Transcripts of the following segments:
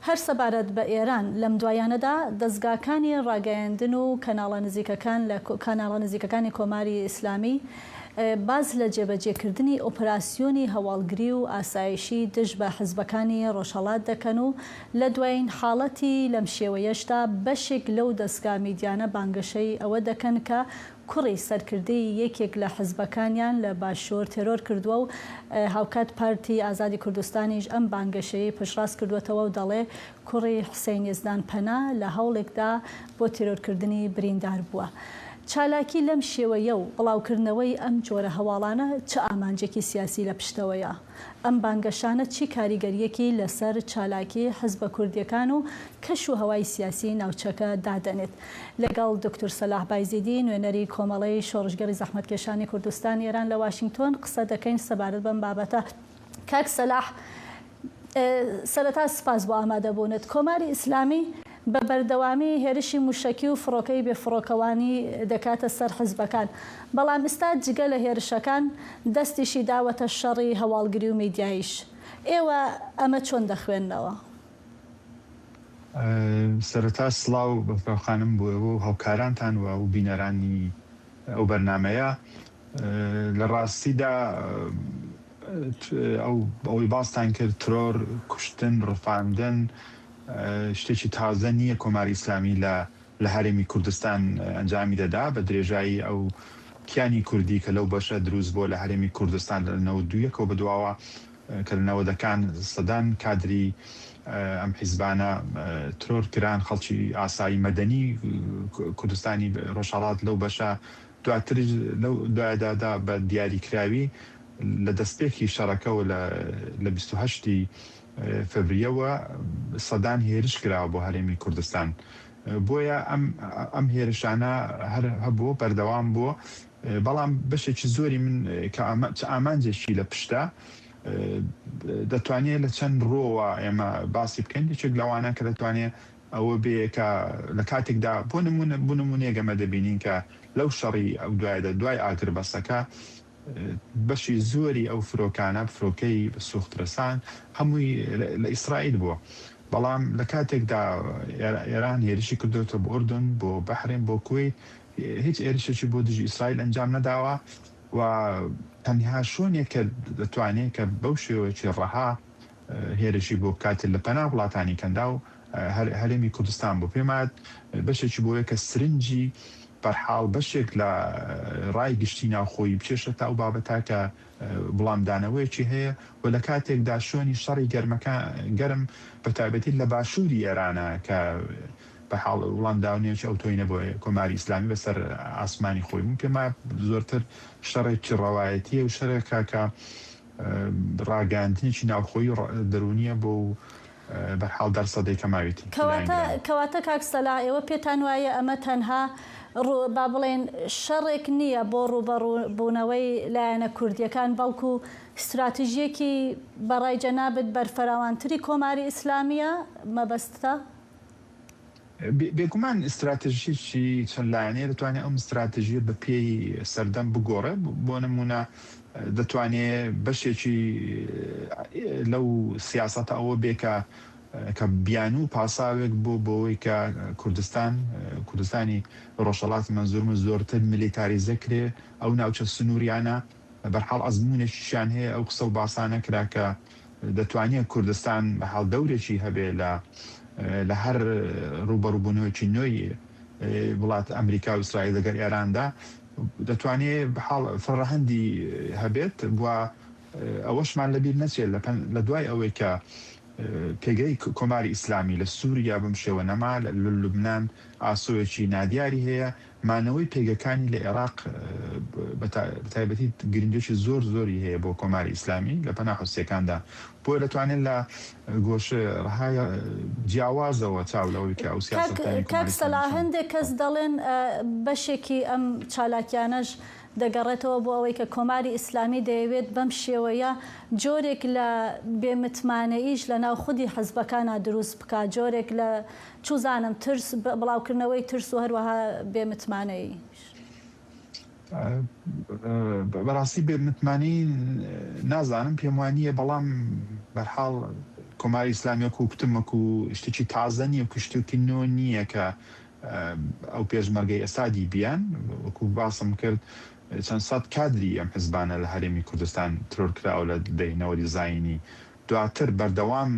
هەر سەبارەت بە ئێران، لەم دواییانەدا دەزگاکانی ڕاگەیاندن و کەناڵە نزیکەکان لە کاناڵە نزیکەکانی کۆماری ئیسلامی باس لە جێبەجێکردنی ئۆپراسیۆنی هەواڵگری و ئاسایشی دژ بە حزبەکانی ڕۆژهەڵات دەکەن و لە دوایین حاڵەتی لەم شێوەیەشدا بەشێک لەو دەزگا میدیانە بانگەشەی ئەوە دەکەن کە کوڕی سەرکردەی یەکێک لە حزبەکانیان لە باشوور تێرۆر کردووە و هاوکات پارتی ئازادی کوردستانیش ئەم بانگەشەیەی پشتڕاست کردووەتەوە و دەڵێ کوڕی حوسەین یەزدان پەنا لە هەوڵێکدا بۆ تێرۆرکردنی بریندار بووە. چالاکی لەم شێوەیە و بڵاوکردنەوەی ئەم جۆرە هەواڵانە چ ئامانجێکی سیاسی لە پشتەوەیە؟ ئەم بانگەشانە چی کاریگەرییەکی لەسەر چالاکی حزبە کوردییەکان و کەش و هەوای سیاسی ناوچەکە دادەنێت؟ لەگەڵ دوکتور سەلاح بایزیدی نوێنەری کۆمەڵەی شۆڕشگێڕی زەحمەتکێشانی کوردستانی ئێران لە واشینگتۆن قسە دەکەین سەبارەت بەم بابەتە. کاک سەلاح سەرەتا سپاس بۆ ئامادەبوونت. کۆماری ئیسلامی بە بەردەوامی هێرشی مووشەکی و فڕۆکەی بێ فڕۆکەوانی دەکاتە سەر حزبەکان، بەڵام ئیستا جگە لە هێرشەکان دەستیشی داوەتە شەڕی هەواڵگری و میدیاییش. ئێوە ئەمە چۆن دەخوێننەوە؟ سەرەتا سڵاو بەفرا خانم بۆ ئێوە و هاوکارانتان و و بینەرانی ئەو بەرنامەیە. لە ڕاستیدا ئەو ئەوەی باستان کرد ترۆر، کوشتن، ڕفاندن شتێکی تازە نییە کۆماری ئیسلامی لە لە هەرێمی کوردستان ئەنجامی دەدا بە درێژایی ئەو کیانی کوردی کە لەو بەشە دروست بووە لە هەرێمی کوردستان لە 91 ەوە بەدواوە کە لە نەوەدەکان سەدان کادری ئەم حیزبانە ترۆر کران خەڵکی ئاسایی مەدەنی کوردستانی ڕۆژهەڵات لەو بەشە دواتریش لەو دوایەدادا بە دیاریکراوی لە دەستپێکی شەڕەکەوە لە لە 28 ی فەبریەوە سەدان هێرش کراوە بۆ هەرێمی کوردستان بۆیە ئەم ئەم هێرشانە هەر هەبووە بەردەوام بووە بەڵام بەشێکی زۆری من کە چ ئامانجێکی لە پشتە دەتوانێت لە چەند ڕۆوە ئێمە باسی بکەین یەکێک لەوانە کە دەتوانێت ئەوە بێ کە لە کاتێکدا بۆ نمونە بۆ نمونەیەک ئەمە دەبینین کە لەو شەڕی ئەو دوایدا دوای ئاگربەسەکە بەشی زۆری ئەو فرۆکانە فرۆکەی سوخترەسان هەمووی لە ئیسرائیل بووە بەڵام لە کاتێکدا ئێران هێرشی کردوێتە بۆ ئوردن بۆ بەحرێن بۆ کوەیت هیچ هێرشێکی بۆ دژی ئیسرائیل ئەنجام نەداوە و تەنها شوێنێک کە دەتوانێت کە بەو شێوەیەکی ڕەها هێرشی بۆ بکات لە پەنا وڵاتانی کەنداو هەرێمی کوردستان بۆ پێمات بەشێکی بۆیە کە سرنجی بەرحاڵ بەشێک لە ڕای گشتی ناوخۆیی بکێشێتە ئەو بابەتە کە وڵامدانەوەیەکی هەیە و لە کاتێکدا شوێنی شەڕی گەرمەکە گەرم بە تایبەتی لە باشووری ئێرانە کە بە حاڵ وڵامداونەیەکی ئەوتۆی نەبووە کۆماری ئیسلامی بەسەر ئاسمانی خۆی من پێم وایە زۆرتر شەڕێکی ڕەوایەتییە و شەرێکە کە ڕاگەیاندنێکی ناوخۆیی دەروونییە بۆ و بەرحاڵ دەرسەدەی کەماویتی کەواتە کەواتە کاک سەلاح ئێوە پێتان وایە ئەمە تەنها ڕوو با بڵێین شەڕێک نییە بۆ ڕووبەڕوو بوونەوەی لایەنە کوردییەکان بەڵکو ستراتیژییەکی بە ڕای جەنابت بەرفراوانتری کۆماری ئیسلامییە مەبەستتە؟ بێگومان ستراتیژیی چەند لایەنەیە دەتوانێت ئەم ستراتیژییە بە پێی سەردەم بگۆڕێت بۆ نموونە دەتوانێ بەشێکی لەو سیاسەتە ئەوە بێ کە کە بیانوو و پاساوێک بۆ بۆوەی کە کوردستان کوردستانی ڕۆژهەڵات مەنزوورمە زۆرتر میلیتاریزە کرێ ئەو ناوچە سنووریانە بەرحاڵ ئەزموونێکیشیان هەیە ئەو قسە و باسانە کرا کە دەتوانێ کوردستان بە حاڵ دەورێکی هەبێ لە لە هەر ڕووبەڕووبوونەوەیەکی نوێی وڵات ئەمریکا و ئیسرائیل لەگەر ئێراندا دەتوانێ بە حاڵ فرەڕەهەندی هەبێت و ئەوەشمان لەبیر نەچێت لە دوای ئەوەی کە پێگەی کۆماری ئیسلامی لە سووریا بەم شێوە نەما، لە لوبنان ئاسۆیەکی نادیاری هەیە، مانەوەی پێگەکانی لە ئێراق بە تایبەتی گرنگیی زۆر زۆری هەیە بۆ کۆماری ئیسلامی لە پەنا حوسییەکاندا، بۆیە دەتوانێت لە گۆشە ڕەهای جیاوازەوە چاو لەوەی بکات ئەو سیاسەتانەی کاک کۆماری ئیسلامی سەلاح چۆن هەندێک کەس دەڵێن بەشێکی ئەم چالاکیانەش دەگەڕێتەوە بۆ ئەوەی کە کۆماری ئیسلامی دەیەوێت بەم شێوەیە جۆرێک لە بێ متمانەییش لە ناو خودی حزبەکانا دروست بکات، جۆرێک لە چوزانم ترس، بڵاوکردنەوەی ترس و هەروەها بێ متمانەییش. بەڕاستی بێ متمانەیی نازانم، پێم وا نییە، بەڵام بەرحاڵ. کۆماری ئیسلامی وەکو کوتم وەکو شتێکی تازە نییە وەکو شتێکی نۆ نییە کە ئەو پێشمەرگەی ئێستا دیبیان وەکو باسم کرد چەند سەد کادری ئەم حزبانە لە هەرێمی کوردستان ترۆر کراوە لە دەی نەوەدی زایینی دواتر بەردەوام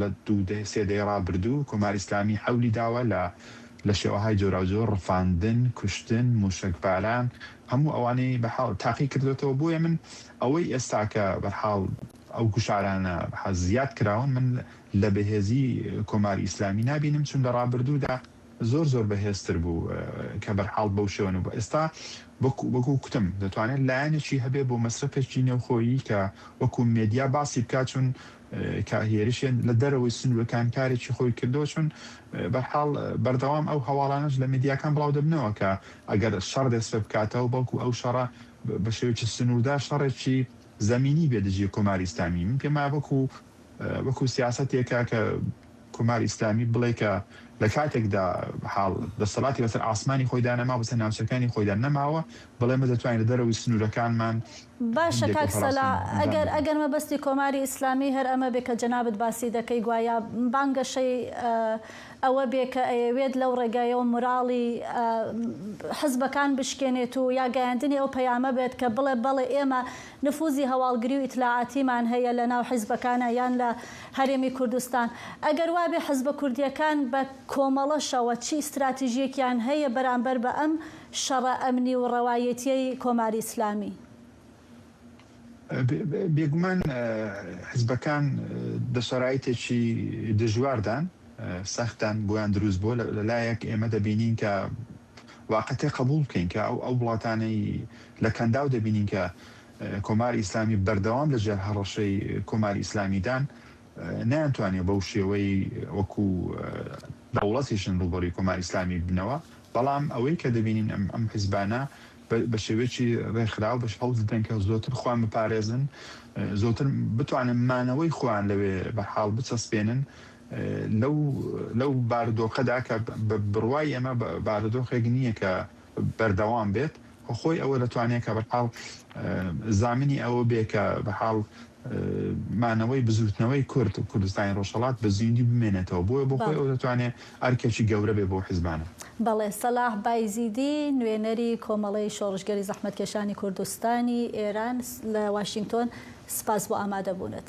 لە دوو دەیە سێ دەیە ڕابردوو کۆماری ئیسلامی حەولی داوە لە لە شێوەهای جۆراوجۆر ڕفاندن، کوشتن، مووشەکباران هەموو ئەوانەی بە حاڵ تاقی کردۆتەوە بۆیە من ئەوەی ئێستا کە بەرحاڵ ئەو گوشارانە زیاد کراون من لە بەهێزی کۆماری ئیسلامی نابینم چون لە ڕابردوودا زۆر زۆر بەهێزتر بوو کە بەرحاڵ بەو شێوە نەبوو ئێستا وەکو کوتم دەتوانێت لایەنێکی هەبێ بۆ مەسرەفێکی نێوخۆیی کە وەکو مێدیا باسی بکات چون کە هێرشێن لە دەرەوەی سنوورەکان کارێکی خۆی کردەوە چون بەرحاڵ بەردەوام ئەو هەواڵانەش لە میدیاکان بڵاو دەبنەوە کە ئەگەر شەڕ دەست پێ بکاتەوە بەڵکو ئەو شەڕە بە شێوەیەکی سنووردار شەڕێکی زەمینی بێ دژی کۆماری ئیسلامی من پێم وایە وەکو وەکو سیاسەتێکە کە کۆماری ئیسلامی بڵێ کە لە کاتێکدا حاڵ دەسەڵاتی بەسەر ئاسمانی خۆیدا نەما بەسەر ناوچەکانی خۆیدا نەماوە بڵێ ئێمە دەتوانین لە دەرەوەی سنوورەکانمان باشە هەندێک کاک سەلا ئۆپەراسیۆن ئەنجام ئەگەر بدەین. ئەگەر مەبەستی کۆماری ئیسلامی هەر ئەمە بێ کە جەنابت باسی دەکەی گوایا بانگەشەی ئەوە بێ کە ئەیەوێت لەو ڕێگایەوە موراڵی حزبەکان بشکێنێت و یا گەیاندنی ئەو پەیامە بێت کە بڵێ بەڵێ ئێمە نفوزی هەواڵگری و ئیتلاعاتیمان هەیە لە ناو حیزبەکانا یان لە هەرێمی کوردستان. ئەگەر وابێ حزبە کوردییەکان بە کۆمەڵەشەوە چ ئیستراتیژییەکیان هەیە بەرامبەر بە ئەم شەڕە ئەمنی و ڕەوایەتییەی کۆماری ئیسلامی؟ بێگومان حزبەکان دە شەرایتێکی دژواردان، سەختدان بۆیان دروست بووە. لە لایەک ئێمە دەبینین کە واقعتێ قبوڵ بکەین کە ئەو ئەو وڵاتانەی لە کەنداو دەبینین کە کۆماری ئیسلامی بەردەوام لە ژێر هەڕەشەی کۆماری ئیسلامیدان نەیانتوانیوە بەو شێوەی وەکو دەوڵەتیشن ڕووبەڕووی کۆماری ئیسلامی ببنەوە بەڵام ئەوەی کە دەبینین ئەم ئەم حیزبانە بە شێوەیەکی ڕێکخراو بەش هەوڵ دەدەن کە زۆرتر خۆیان بپارێزن زۆرتر بتوانن مانەوەی خۆیان لەوێ بەرحاڵ بچەسپێنن لەو لەو بارودۆخەدا کە بە بڕوای ئێمە بارودۆخێک نییە کە بەردەوام بێت خۆی ئەوە دەتوانێت کە بەرحاڵ زامنی ئەوە بێ کە بەحاڵ مانەوەی بزووتنەوەی کورد و کوردستانی ڕۆژهەڵات بە زیندووی بمێنێتەوە بۆیە بۆ خۆی بەڵێ. ئەو دەتوانێت ئەرکێکی گەورە بێ بۆ حیزبانە. بەڵێ سەلاح بایزیدی نوێنەری کۆمەڵەی شۆڕشگێری زەحمەتکێشانی کوردستانی ئێران لە واشینگتۆن سپاس بۆ ئامادەبوونت.